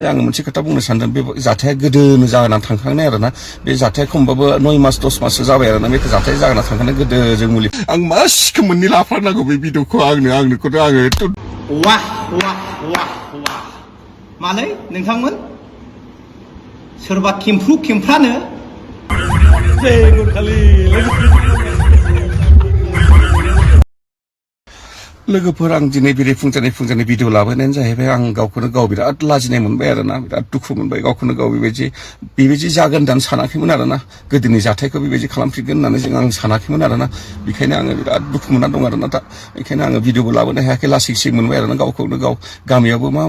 आङो मोनसे खोथा बुंनो सानदों बे जाथाया गोदोनो जानानै थांखांनाय आरोना बे जाथाया खमबाबो 9 मास 10 माससो जाबाय आरोना बे जाथाया जानानै थांखांनाय गोदो जों मुलि आं मा सिखोमोननि लाफानांगौ बे भिडिअखौ आंनोखौथ' आङो वाह वाह वाह वाह मालै नोंथांमोन सोरबा खेमफ्रानो जय गुरखालि लोगोफोर आं दिनै बेरे फुंजानि भिडिअ लाबोनायानो जाहैबाय आं गावखौनो गाव बिराद लाजिनाय मोनबाय आरोना बिराद दुखु मोनबाय गावखौनो गाव बेबायदि जागोन होननानै सानाखैमोन आरोना गोदोनि जाथायखौ बेबायदि खालामफिनगोन होननानै आं सानाखैमोन आरोना बेखायनो आङो बिराद दुखु मोननानै दं आरोना दा बेखायनो आङो भिडिअबो लाबोनो हायाखै लासै मोनबाय आरोना गावखौनो गाव गामियावबो मा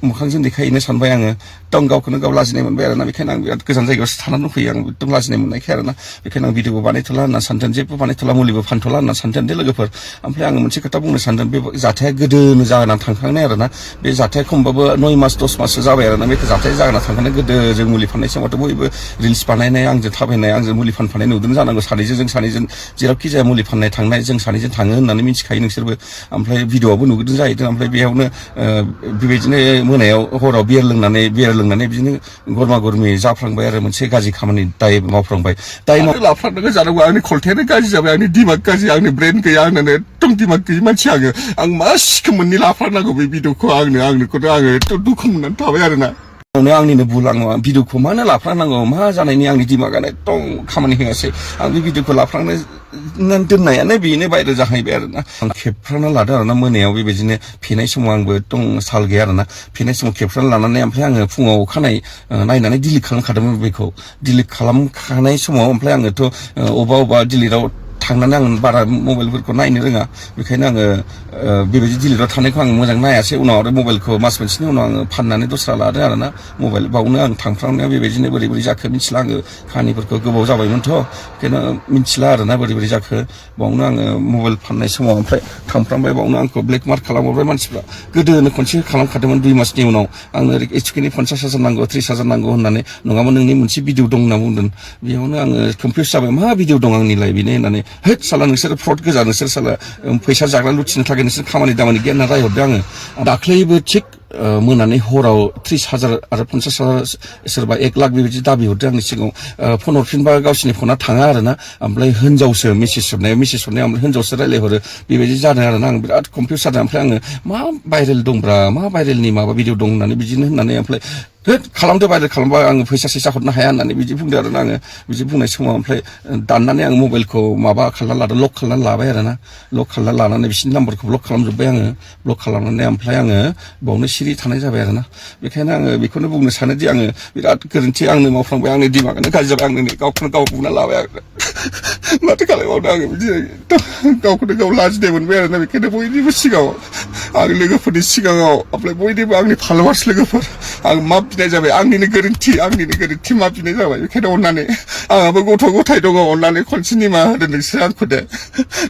मोखांजों देखायहैनो सानबाय आङो एकदम गावखौनो गाव लाजिनाय मोनबाय आरोना बेखायनो आं बिराद गोजान जायगायावसो थानानै दंफैयो आं एकदम लाजिनाय मोननायखाय आरोना बेखायनो आं भिडिअबो बानायथ'ला होनना सानदों जेबो बानायथ'ला मुलिबो फानथ'ला होनना सानदों दे लोगोफोर ओमफ्राय आङो मोनसे खोथा बुंनो सानदों बे जाथाया गोदोनो जानानै थांखांनाय आरोना बे जाथाया खमबाबो 9 मास 10 माससो जाबाय आरोना बे जाथाया जानानै थांखांनाय गोदो जों मुलि फाननाय समावथ' बयबो रिल्स बानायनाय आंजों थाबायनाय आंजों मुलि फानफानाय नुदों जानांगौ जों सानैजों जेरावखि जाया मुलि फाननाय थांनाय जों सानैजों थाङो होननानै मिथिखायो नोंसोरबो ओमफ्राय भिडिअआवबो नुदों जाहैदों ओमफ्राय बेयावनो बेबायदिनो मोनायाव हराव बियार लोंनानै बिदिनो गरमा गरमि जाफ्लांबाय आरो मोनसे गाज्रि खामानि दाय मावफ्लांबाय दाय लाफ्लांनो जानांगौ आंनि खलथायानो गाज्रि जाबाय आंनि दिमाग गाज्रि आंनि ब्रेन गैया आंनो एकदम दिमाग गैयि मानसि आं मा सिखोमोननि लाफ्लांनांगौ बे भिडिअखौ आंनोखौथ' आङो एकदम दुखु मोननानै थाबाय आरोना आंनिनो भुल आं भिडिअखौ मानो लाफ्लांनांगौ मा जानायनि आंनि दिमागानो एकदम खामानि होआसै आं बे भिडिअखौ लाफ्लांनो दोननायानो बेनो बायद जाहैबाय आरोना आं खेबफ्रांना लादों आरोना मोनायाव बेबायदिनो फेनाय समाव आंबो एकदम साल गैया आरोना फेनाय समाव खेबफ्रांना लानानै ओमफ्राय आङो फुङाव अखानायै नायनानै डिलिट खालामखादोंमोन बेखौ डिलिट खालामखानाय समाव ओमफ्राय आङोथ' अबेबा डिलिटआव थांनानै आं बारा मबाइलफोरखौ नायनो रोङा बेखायनो आङो बेबायदि डिलिटआव थानायखौ आं मोजां नायासै उनाव आरो मबाइलखौ मास मोनसेनि उनाव आङो फाननानै दस्रा लादों आरोना मबाइल बावनो आं थांफ्रांनायाव बेबायदिनो बोरै जाखो मिथिला आङो खाहानिफोरखौ गोबाव जाबायमोनथ' बेखायनो मिथिला आरोना बोरै जाखो बावनो आङो मबाइल फाननाय समाव ओमफ्राय थांफ्रांबाय बावनो आंखौ ब्लेकमार्क खालामहरबाय मानसिफ्रा गोदोनो खनसे खालामखादोंमोन 2 मासनि उनाव आंनो एचकेनि 50,000 नांगौ 30,000 नांगौ होननानै नङाबा नोंनि मोनसे भिडिअ दं होनना बुंदों बेयावनो आङो कनफिउस जाबाय मा भिडिअ दं आंनिलाय बेनो होननानै होद साला नोंसोर फ्रड गोजा नोंसोर साला फैसा जाग्रा लुथिनो थाखाय नोंसोर खामानि दामानि गैया होनना रायहरदों आङो दाख्लैबो थिग मोनानि हराव 30,000 आरो 50,000 सोरबा 1 लाख बेबायदि दाबि हरदों आंनि सिगाङाव फन हरफिनबा गावसिनि फना थाङा आरोना ओमफ्राय हिनजावसो मेसेज हरनायाव ओमफ्राय हिनजावसो रायलायहरो बेबायदि जादों आरोना आं बिराद कनफिउस जादों ओमफ्राय आङो मा भाइरेल दंब्रा मा भाइरेलनि माबा भिडिअ दं होननानै बिदिनो होननानै ओमफ्राय होद खालामदो भाइरेल खालामबा आङो फैसा हरनो हाया होननानै बिदि बुंदों आरोना आङो बिदि बुंनाय समाव ओमफ्राय दाननानै आं मबाइलखौ माबा खालामना लादों लक खालामनानै लाबाय आरोना लक खालामना लानानै बिसिनि नाम्बारखौ ब्लक खालामजोब्बाय आङो ब्लक खालामनानै ओमफ्राय आङो बावनो सिरि थानाय जाबाय आरोना बेखायनो आङो बेखौनो बुंनो सानोदि आङो बिराद गोरोन्थि आंनो मावफ्लांबाय आंनि दिमागानो गाज्रि जाबाय आंनो गावखौनो गाव बुंना लाबाय आरो माथो खालामबावनो आङो बिदि गावखौनो गाव लाजिनाय मोनबाय आरोना बेखायनो बयनिबो सिगाङाव आं लोगोफोरनि सिगाङाव ओमफ्राय बयनिबो आंनि फलोवार्स लोगोफोर आं मा बिनाय जाबाय आंनिनो गोरोन्थि मा बिनाय जाबाय बेखायनो अननानै आंहाबो गथ' गथाय दङ अननानै खनसे निमाहा होदो नोंसोर आंखौ दे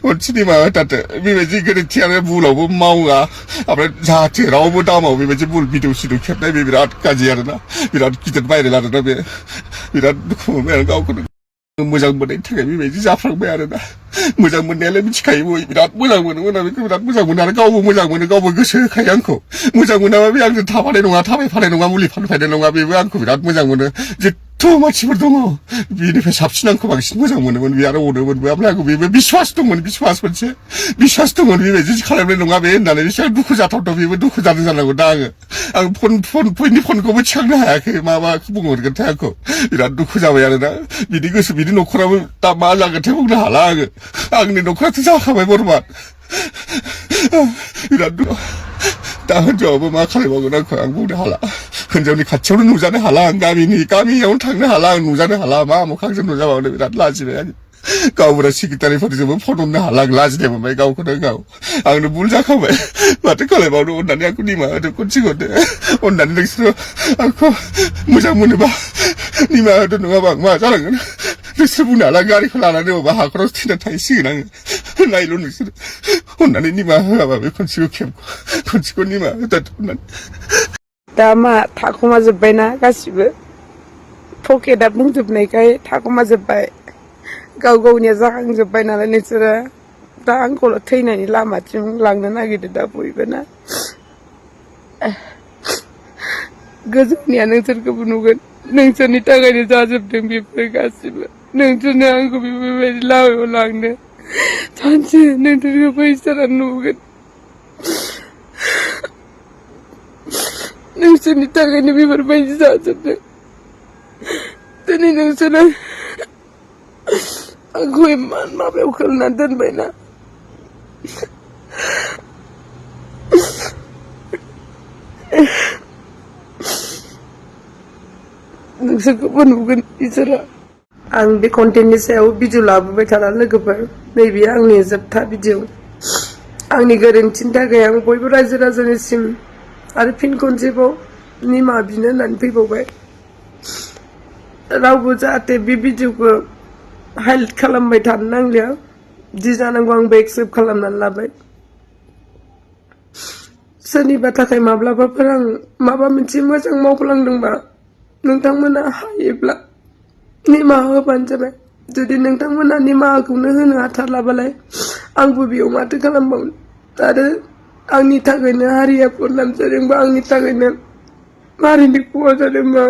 खनसे निमाहा होथारदो बेबायदि गोरोन्थियानो भुलावबो मावा ओमफ्राय जाहाथे रावबो दामाव बेबायदि भुल भिडिअ सिडिअ खेबनाय बे बिराद गाज्रि आरोना बिराद गिदिर भाइरेल आरोना बे बिराद दुखु मोनबाय आरो गावखौनो मोजां मोननायनि थाखाय बेबायदि जाफ्लांबाय आरोना मोजां मोननायालाय मिथिखायो बय बिराद मोजां मोनोमोन आं बेखौ बिराद मोजां मोनो आरो गावबो मोजां मोनो गावबो गोसो होखायो आंखौ मोजां मोनाबा बे आंजों थाबायफानाय नङा मुलि फानफायनाय नङा बेबो आंखौ बिराद मोजां मोनो जेथ' मानसिफोर दङ बेनिफ्राय साबसिन आंखौ बांसिन मोजां मोनोमोन बे आरो अनोमोनबो ओमफ्राय आंखौ बेबो बिश्वास दंमोन बेबायदि खालामनाय नङा बे होननानै बिसोर दुखु जाथावथाव बेबो दुखु जादों जानांगौ दा आं फनखौबो थिखांनो हायाखै मा बुंहरगोनथाय आंखौ बिराद दुखु जाबाय आरोना बिदि गोसो बिदि न'खराबो दा मा जागोनथाय बुंनो हाला आंनि न'खराथ' जाखाबाय बरबाद बिराद दा हिनजावाबो मा खालामबावगोन आंखौ आं बुंनो हाला हिनजावनि खाथियावनो नुजानो हाला आं गामियावनो थांनो हाला आं नुजानो हाला मा मोखांजों नुजाबावनो बिराद लाजिबाय आं गावबुरा सेक्रेटारिफोरजोंबो फन हरनो हाला आं लाजिनाय मोनबाय गावखौनो गाव आंनो भुल जाखाबाय माथो खालामबावनो अननानै आंखौ निमाहा होदो खनसे हरदो अननानै नोंसोरो आंखौ मोजां मोनोबा निमाहा होदो नङाबा आं मा जालांगोन नोंसोर बुंनो हाला गारिखौ लानानै अबा हाखराव थैना थाहैसिगोन आङो नायल' नोंसोर अननानै निमाहा होआबा बे खनसेखौ निमाहा होदो अननानै दा मा थाखुमाजोब्बायना गासिबो पकेटआ बुंजोबनायखाय थाखुमाजोब्बाय गावनिया जाखांजोब्बाय नालाय नोंसोरो दा आंखौल' थैनायनि लामाथिं लांनो नागिरदो दा बयबो ना गोजौनिया नोंसोरखौबो नुगोन नोंसोरनि थाखायनो जाजोबदों बेफोर गासिबो नोंसोरनो आंखौ बेफोरबायदि लामायाव लांदों सानसे नोंसोरखौबो इसोरा नुगोन नोंसोरनि थाखायनो बेफोरबायदि जाजोबदों दिनै नोंसोरो आंखौ इमान माबायाव खोलना दोनबायना नोंसोरखौबो नुगोन इसोरा आं बे कन्टेन्टनि सायाव भिडिअ लाबोबाय थाना लोगोफोर नैबे आंनि जोबथा भिडिअ आंनि गोरोन्थिनि थाखाय आं बयबो रायजो राजानिसिम आरो फिन खनसेबाव निमाहा बिनो होननानै फैबावबाय रावबो जाहाथे बे भिडिअखौ हाइलाइट खालामबाय थानो नांलिया जि जानांगौ आंबो एक्सेप्ट खालामनानै लाबाय सोरनिबा थाखाय माब्लाबाफोर आं माबा मोनसे मोजां मावफ्लांदोंबा नोंथांमोना हायोब्ला निमाहा होबानो जाबाय जुदि नोंथांमोना निमाहाखौनो होनो हाथारलाबालाय आंबो बेयाव माथो खालामबावनो आरो आंनि थाखायनो हारिया बदनाम जादोंबा आंनि थाखायनो हारिनि खहा जादोंबा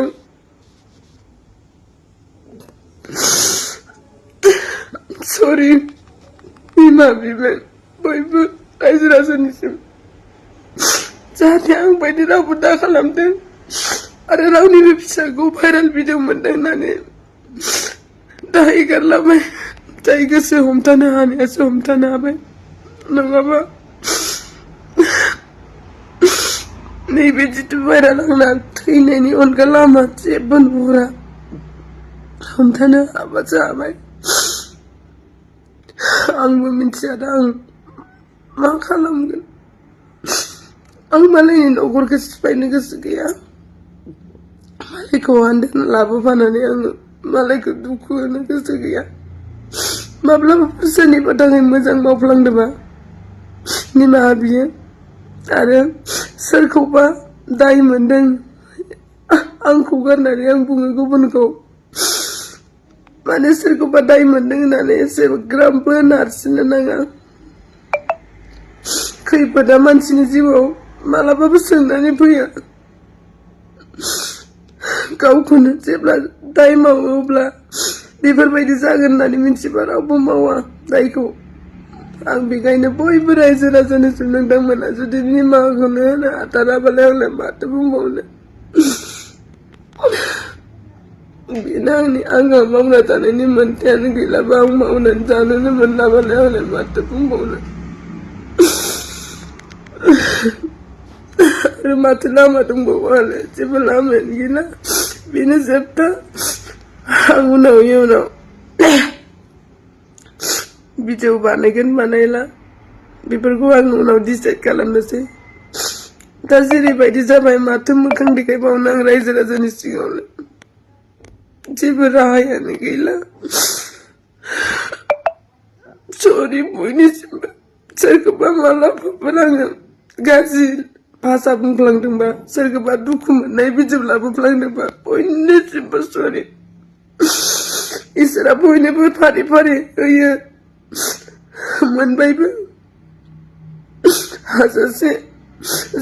सरि निमाहा बिबाय बयबो रायजो राजानिसिम जाहाथे आं बायदि रावबो दा खालामदों आरो रावनिबो फिसाखौ भाइराल भिडिअ मोनदों होननानै दा एगारलाबाय जाय गोसो हमथानो हानायासो हमथानो हाबाय नङाबा नैबे जिथु भाइराल आंना थैनायनि अनगा लामा जेबो नुहुरा हमथानो हाबासो हाबाय आंबो मिथिया दा आं मा खालामगोन आं मालायनि न'खरखौ सिफायनो गोसो गैया मालायखौ आन्दायना लाबोफानानै आङो मालायखौ दुखु होनो गोसो गैया माब्लाबाफोर सोरनिबा थाखाय मोजां मावफ्लांदोंबा निमाहा बियो आरो सोरखौबा दाय मोनदों आंखौ गारनानै आं बुङो गुबुनखौ माने सोरखौबा दाय मोनदों होननानै एसेग्रामबो नारसिननो नाङा खैफोदा मानसिनि जिउआव मालाबाबो सोंनानै फैया गावखौनो जेब्ला दाय मावो अब्ला बेफोरबायदि जागोन होननानै मिथिबा रावबो मावा दायखौ आं बेखायनो बयबो रायजो राजानिसिम नोंथांमोना जुदि निमाहाखौनो होनो हाथाराबालाय आंलाय माथो बुंबावनो बेनो आंहा मावना जानायनि मोन्थायानो गैलाबा आं मावनानै जानोनो मोनलाबालाय आंलाय माथो बुंबावनो आरो माथो लामा दंबावो आंलाय जेबो लामायानो गैला बेनो जोबथा आं इयुनाव भिडिअ बानायगोन बानायला बेफोरखौ आं उनाव डिसाइड खालामनोसै दा जेरैबायदि जाबाय माथो मोखां देखायबावनो आं रायजो राजानि सिगाङावलाय जेबो राहायानो गैला सरि बयनिसिमबो सोरखौबा मालाबाफोर आङो गाज्रि भाषा बुंफ्लांदोंबा सोरखौबा दुखु मोननाय भिडिअ लाबोफ्लांदोंबा बयनिसिमबो सरि इसोरा बयनोबो फारि फारि होयो मोनबायबो हाजासे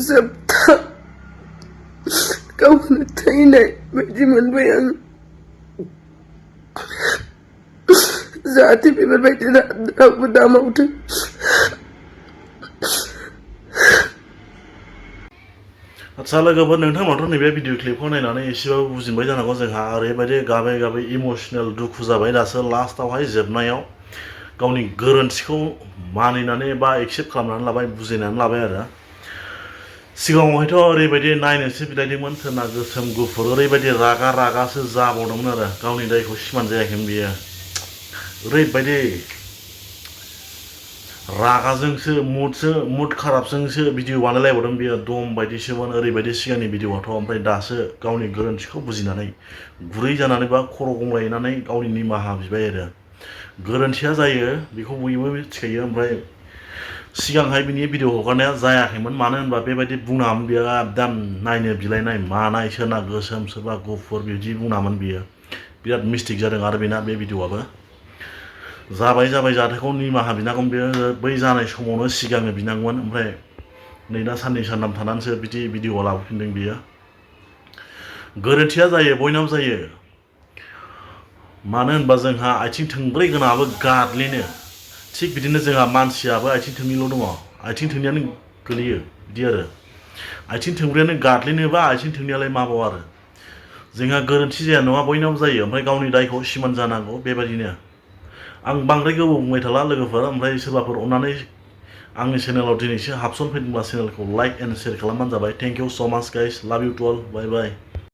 जोबथा गावखौनो थैनाय बायदि मोनबाय आं जाहाथे बेफोरबायदि रावबो दामावथों आच्छा लोगोफोर नोंथांमोनाथ' नैबे भिडिअ क्लिपखौ नायनानै एसेबाबो बुजिबाय जानांगौ जोंहा ओरैबायदि गाबै गाबै इमोसनेल दुखु जाबाय दासो लास्टआवहाय जोबनायाव गावनि गोरोन्थिखौ मानिनानै बा एक्सेप्ट खालामनानै लाबाय बुजिनानै लाबाय आरो सिगाङावहायथ' ओरैबायदि नायनोसो बिलायदोंमोन सोरना गोसोम गुफुर ओरैबायदि रागा रागासो जाबावदोंमोन आरो गावनि दायखौ सिमान जायाखैमोन बियो ओरैबायदि रागाजोंसो मुड खाराबजोंसो भिडिअ बानायलायबावदों बियो दम बायदिसोमोन ओरैबायदि सिगांनि भिडिअआथ' ओमफ्राय दासो गावनि गोरोन्थिखौ बुजिनानै गुरै जानानै बा खर' गंग्लायनानै गावनि निमाहा बिबाय आरो गोरोन्थिया जायो बेखौ बयबो मिथिखायो ओमफ्राय सिगांहाय बिनि भिडिअ हगारनाया जायाखैमोन मानो होनबा बेबायदि बुङामोन बियो एकदम नायनो बिलायनाय मानाय सोरना गोसोम सोरबा गुफुर बिदि बुङामोन बियो बिराद मिस्टेक जादों आरो बेना बे भिडिअआबो जाबाय जाथायखौ निमाहा बिनांगौ बेयो बै जानाय समावनो सिगांनो बिनांगौमोन ओमफ्राय नै दा साननै सानथाम थानानैसो बिदि भिडिअ लाबोफिनदों बियो गोरोन्थिया जायो बयनावबो जायो मानो होनबा जोंहा आथिं थोंब्रै गोनाङाबो गादलिनो थिग बिदिनो जोंहा मानसियाबो आथिं थोंनैल' दङ आथिं थोंनैयानो गोलैयो बिदि आरो आथिं थोंब्रैयानो गादलिनोबा आथिं थोंनैयालाय माबाव आरो जोंहा गोरोन्थि जाया नङा बयनावबो जायो ओमफ्राय गावनि दायखौ सिमान जानांगौ बेबायदिनो आं बांद्राय गोबाव बुंबाय थाला लोगोफोर ओमफ्राय सोरबाफोर अननानै आंनि चेनेलाव दिनैसो हाबसन फैदोंब्ला चेनेलखौ लाइक एन्ड शेयार खालामबानो जाबाय थेंक इउ स' माच गाइस लाभ U to all bye bye